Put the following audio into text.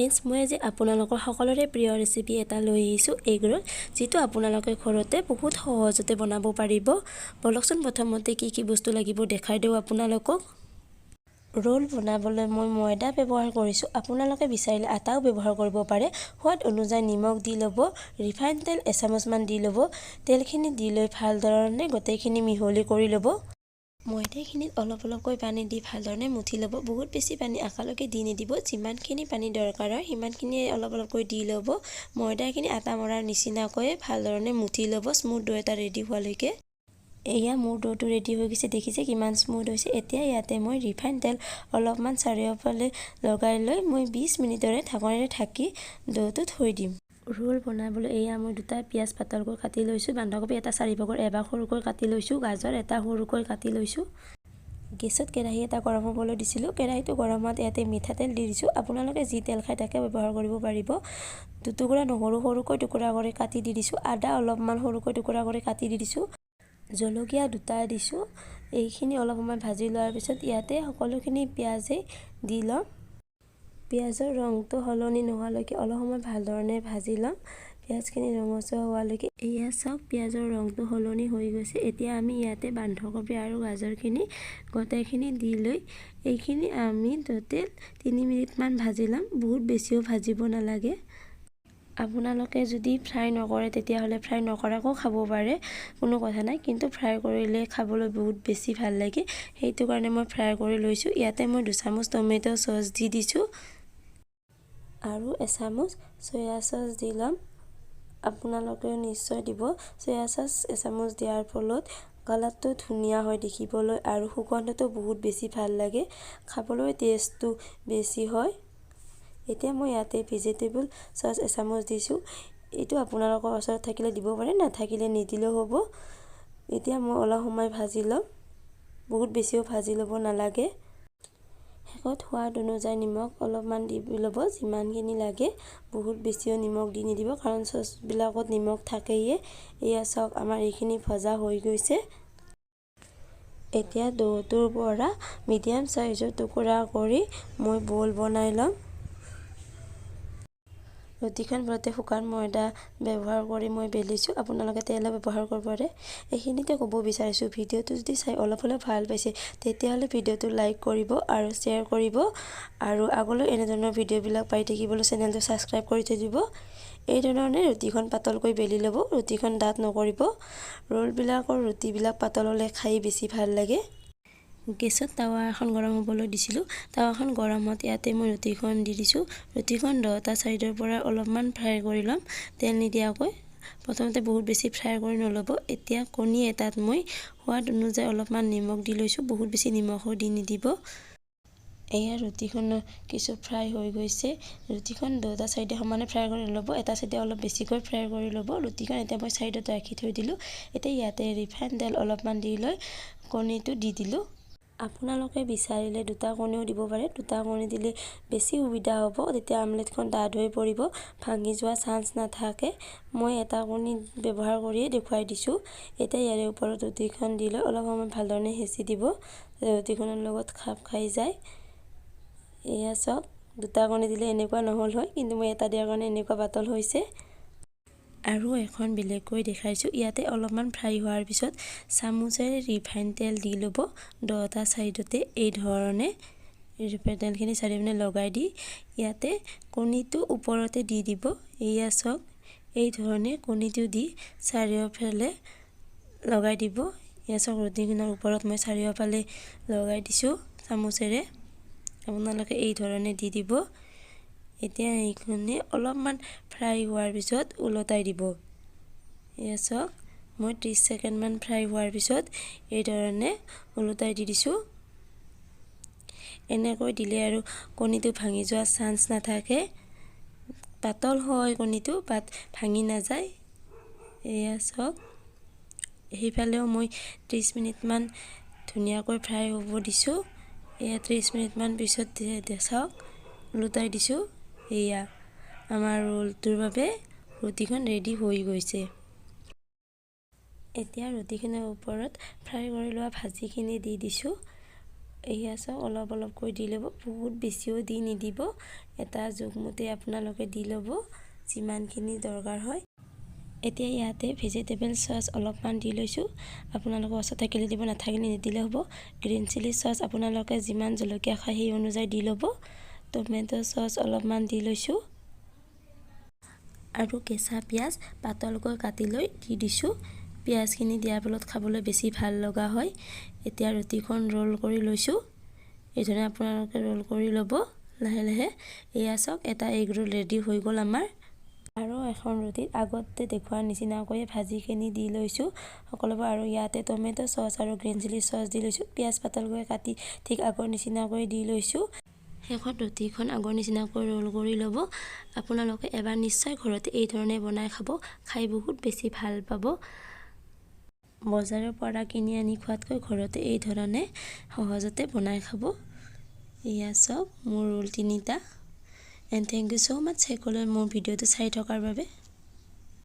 Friends, মই আজি আপোনালোকৰ সকলোৰে প্ৰিয় ৰেচিপি এটা লৈ আহিছোঁ, এগ ৰোল, যিটো আপোনালোকে ঘৰতে বহুত সহজতে বনাব পাৰিব। ব'লকচোন, প্ৰথমতে কি কি বস্তু লাগিব দেখাই দিওঁ আপোনালোকক। ৰোল বনাবলৈ মই ময়দা ব্যৱহাৰ কৰিছোঁ। আপোনালোকে বিচাৰিলে আটাও ব্যৱহাৰ কৰিব পাৰে। সোৱাদ অনুযায়ী নিমখ দি ল'ব। ৰিফাইন তেল এচামুচমান দি ল'ব। তেলখিনি দি লৈ ভালধৰণে গোটেইখিনি মিহলি কৰি ল'ব। ময়দাখিনিত অলপ অলপকৈ পানী দি ভালধৰণে মুঠি ল'ব। বহুত বেছি পানী একেলগে দি নিদিব। যিমানখিনি পানী দৰকাৰ হয়, সিমানখিনিয়ে অলপ অলপকৈ দি ল'ব। ময়দাখিনি আটা মৰাৰ নিচিনাকৈয়ে ভালধৰণে মুঠি ল'ব, স্মুথ ড' এটা ৰেডি হোৱালৈকে। এয়া মোৰ ড'টো ৰেডি হৈ গৈছে। দেখিছে কিমান স্মুথ হৈছে। এতিয়া ইয়াতে মই ৰিফাইন তেল অলপমান চাৰিওফালে লগাই লৈ মই 20 মিনিটৰে ঢাকনিৰে ঢাকি ড'টো থৈ দিম। ৰোল বনাবলৈ এয়া মই দুটা পিঁয়াজ পাতলকৈ কাটি লৈছোঁ, বন্ধাকবি এটা চাৰিভাগৰ এভাগ সৰুকৈ কাটি লৈছোঁ, গাজৰ এটা সৰুকৈ কাটি লৈছোঁ। গেছত কেৰাহী এটা গৰম হ'বলৈ দিছিলোঁ। কেৰাহীটো গৰম হোৱাত ইয়াতে মিঠাতেল দি দিছোঁ। আপোনালোকে যি তেল খায় তাকে ব্যৱহাৰ কৰিব পাৰিব। দুটুকুৰা নহৰু সৰুকৈ টুকুৰা কৰি কাটি দি দিছোঁ। আদা অলপমান সৰুকৈ টুকুৰা কৰি কাটি দি দিছোঁ। জলকীয়া দুটা দিছোঁ। এইখিনি অলপ সময় ভাজি লোৱাৰ পিছত ইয়াতে সকলোখিনি পিঁয়াজেই দি ল'ম। পিঁয়াজৰ ৰংটো সলনি নোহোৱালৈকে অলপ সময় ভালধৰণে ভাজি ল'ম, পিঁয়াজখিনি ৰঙচুৱা হোৱালৈকে। এয়া চাওক, পিঁয়াজৰ ৰংটো সলনি হৈ গৈছে। এতিয়া আমি ইয়াতে বন্ধাকবি আৰু গাজৰখিনি গোটেইখিনি দি লৈ এইখিনি আমি টোটেল 3 মিনিটমান ভাজি ল'ম। বহুত বেছিও ভাজিব নালাগে। আপোনালোকে যদি ফ্ৰাই নকৰে, তেতিয়াহ'লে ফ্ৰাই নকৰাকৈও খাব পাৰে, কোনো কথা নাই। কিন্তু ফ্ৰাই কৰিলে খাবলৈ বহুত বেছি ভাল লাগে। সেইটো কাৰণে মই ফ্ৰাই কৰি লৈছোঁ। ইয়াতে মই দুচামুচ টমেট' চচ দি দিছোঁ আৰু এচামুচ চয়া চচ দি ল'ম। আপোনালোকেও নিশ্চয় দিব। চয়া চচ এচামুচ দিয়াৰ ফলত কালাৰটো ধুনীয়া হয় দেখিবলৈ আৰু সুগন্ধটো বহুত বেছি ভাল লাগে। খাবলৈ টেষ্টটো বেছি হয়। এতিয়া মই ইয়াতে ভেজিটেবল চচ এচামুচ দিছোঁ। এইটো আপোনালোকৰ ওচৰত থাকিলে দিব পাৰে, নাথাকিলে নিদিলেও হ'ব। এতিয়া মই অলপ সময় ভাজি ল'ম। বহুত বেছিও ভাজি ল'ব নালাগে। শেষত সোৱাদ অনুযায়ী নিমখ অলপমান দি ল'ব, যিমানখিনি লাগে। বহুত বেছিও নিমখ দি নিদিব, কাৰণ চচবিলাকত নিমখ থাকেই। এয়া চাওক, আমাৰ এইখিনি ভজা হৈ গৈছে। এতিয়া ড'টোৰ পৰা মিডিয়াম চাইজৰ টুকুৰা কৰি মই বল বনাই ল'ম। ৰুটিখন বেলোতে শুকান ময়দা ব্যৱহাৰ কৰি মই বেলিছোঁ। আপোনালোকে তেলো ব্যৱহাৰ কৰিব পাৰে। এইখিনিতে ক'ব বিচাৰিছোঁ, ভিডিঅ'টো যদি চাই অলপ হ'লেও ভাল পাইছে, তেতিয়াহ'লে ভিডিঅ'টো লাইক কৰিব আৰু শ্বেয়াৰ কৰিব আৰু আগলৈ এনেধৰণৰ ভিডিঅ'বিলাক পাই থাকিবলৈ চেনেলটো ছাবস্ক্ৰাইব কৰি থৈ দিব। এই ধৰণে ৰুটিখন পাতলকৈ বেলি ল'ব। ৰুটিখন ডাঠ নকৰিব। ৰোলবিলাকৰ ৰুটিবিলাক পাতল হ'লে খাই বেছি ভাল লাগে। গেছত টাৱা এখন গৰম হ'বলৈ দিছিলোঁ। টাৱাখন গৰম হোৱাত ইয়াতে মই ৰুটিখন দি দিছোঁ। ৰুটিখন দুয়োটা ছাইডৰ পৰা অলপমান ফ্ৰাই কৰি ল'ম তেল নিদিয়াকৈ। প্ৰথমতে বহুত বেছি ফ্ৰাই কৰি নল'ব। এতিয়া কণী এটাত মই সোৱাদ অনুযায়ী অলপমান নিমখ দি লৈছোঁ। বহুত বেছি নিমখো দি নিদিব। এয়া ৰুটিখনৰ কিছু ফ্ৰাই হৈ গৈছে। ৰুটিখন দুয়োটা ছাইডে সমানে ফ্ৰাই কৰি ল'ব। এটা ছাইডে অলপ বেছিকৈ ফ্ৰাই কৰি ল'ব। ৰুটিখন এতিয়া মই ছাইডত ৰাখি থৈ দিলোঁ। এতিয়া ইয়াতে ৰিফাইন তেল অলপমান দি লৈ কণীটো দি দিলোঁ। আপোনালোকে বিচাৰিলে দুটা কণীও দিব পাৰে। দুটা কণী দিলে বেছি সুবিধা হ'ব। তেতিয়া আমলেটখন ডাঠ হৈ পৰিব, ভাঙি যোৱা চান্স নাথাকে। মই এটা কণী ব্যৱহাৰ কৰিয়ে দেখুৱাই দিছোঁ। এতিয়া ইয়াৰে ওপৰত ৰুটিখন দি লৈ অলপ সময় ভালধৰণে হেঁচি দিব, ৰুটিখনৰ লগত খাপ খাই যায়। এয়া চাওক, দুটা কণী দিলে এনেকুৱা নহ'ল হয়, কিন্তু মই এটা দিয়াৰ কাৰণে এনেকুৱা পাতল হৈছে। আৰু এখন বেলেগকৈ দেখাইছোঁ। ইয়াতে অলপমান ফ্ৰাই হোৱাৰ পিছত চামুচেৰে ৰিফাইন তেল দি ল'ব দুয়োটা ছাইডতে। এই ধৰণে ৰিফাইন তেলখিনি চাৰিওপিনে লগাই দি ইয়াতে কণীটো ওপৰতে দি দিব। এয়া চাওক, এই ধৰণে কণীটো দি চাৰিওফালে লগাই দিব। এয়া চাওক, ৰুটিখনৰ ওপৰত মই চাৰিওফালে লগাই দিছোঁ চামুচেৰে। আপোনালোকে এই ধৰণে দি দিব। এতিয়া এইখিনি অলপমান ফ্ৰাই হোৱাৰ পিছত ওলটাই দিব। এয়া চাওক, মই 30 ছেকেণ্ডমান ফ্ৰাই হোৱাৰ পিছত এই ধৰণে ওলটাই দি দিছোঁ। এনেকৈ দিলে আৰু কণীটো ভাঙি যোৱাৰ চান্স নাথাকে। পাতল হয় কণীটো, বাট ভাঙি নাযায়। এয়া চাওক, সেইফালেও মই 30 মিনিটমান ধুনীয়াকৈ ফ্ৰাই হ'ব দিছোঁ। এয়া 30 মিনিটমান পিছত চাওক, ওলোটাই দিছোঁ। এয়া আমাৰ ৰোলটোৰ বাবে ৰুটিখন ৰেডি হৈ গৈছে। এতিয়া ৰুটিখনৰ ওপৰত ফ্ৰাই কৰি লোৱা ভাজিখিনি দি দিছোঁ। এয়া চাওক, অলপ অলপকৈ দি ল'ব, বহুত বেছিও দি নিদিব। এটা জোখমতে আপোনালোকে দি ল'ব যিমানখিনি দৰকাৰ হয়। এতিয়া ইয়াতে ভেজিটেবল চচ অলপমান দি লৈছোঁ। আপোনালোকৰ ওচৰত থাকিলে দিব, নাথাকিলে নিদিলে হ'ব। গ্ৰীণ চিলি চচ আপোনালোকে যিমান জলকীয়া খায় সেই অনুযায়ী দি ল'ব। টমেট' চচ অলপমান দি লৈছোঁ আৰু কেঁচা পিঁয়াজ পাতলকৈ কাটি লৈ দি দিছোঁ। পিঁয়াজখিনি দিয়াৰ ফলত খাবলৈ বেছি ভাল লগা হয়। এতিয়া ৰুটিখন ৰোল কৰি লৈছোঁ। এইধৰণে আপোনালোকে ৰোল কৰি ল'ব লাহে লাহে। এয়া চাওক, এটা এগ ৰোল ৰেডি হৈ গ'ল আমাৰ। আৰু এখন ৰুটিত আগতে দেখুওৱাৰ নিচিনাকৈয়ে ভাজিখিনি দি লৈছোঁ সকলোবোৰ আৰু ইয়াতে টমেট' চচ আৰু গ্ৰীণ চিলি চচ দি লৈছোঁ। পিঁয়াজ পাতলকৈ কাটি ঠিক আগৰ নিচিনাকৈ দি লৈছোঁ। শেষত ৰুটিখন আগৰ নিচিনাকৈ ৰোল কৰি ল'ব। আপোনালোকে এবাৰ নিশ্চয় ঘৰতে এই ধৰণে বনাই খাব, খাই বহুত বেছি ভাল পাব। বজাৰৰ পৰা কিনি আনি খোৱাতকৈ ঘৰতে এই ধৰণে সহজতে বনাই খাব। এয়া চাওক, মোৰ ৰোল তিনিটা। And thank you so much সকলোৱে মোৰ ভিডিঅ'টো চাই থকাৰ বাবে।